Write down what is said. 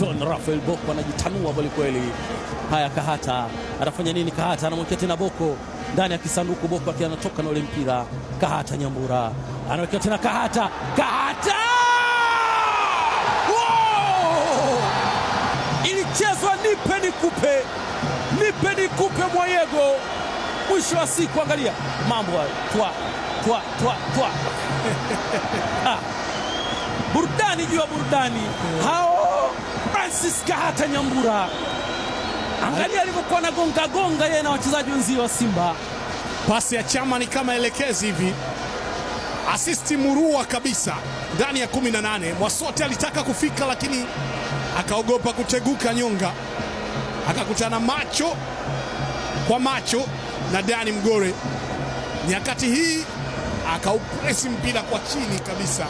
John Rafael Boko anajitanua kwelikweli. Haya, Kahata atafanya nini? Kahata anamwekea tena Boko ndani ya kisanduku. Boko akiwa anatoka na ule mpira. Kahata Nyambura anawekea tena Kahata, Kahata! Wow! Ilichezwa nipe nikupe, nipe nikupe Mwayego. Mwisho wa siku, angalia mambo hayo, twa twa twa twa. Ah, burudani juu ya burudani. Hao Francis Kahata Nyambura, angalia alivyokuwa na gonga gonga yeye na wachezaji wenzio wa Simba. Pasi ya Chama ni kama elekezi hivi, asisti murua kabisa ndani ya 18. Mwasote alitaka kufika lakini akaogopa kuteguka nyonga, akakutana macho kwa macho na Dani Mgore. Nyakati hii akaupresi mpira kwa chini kabisa.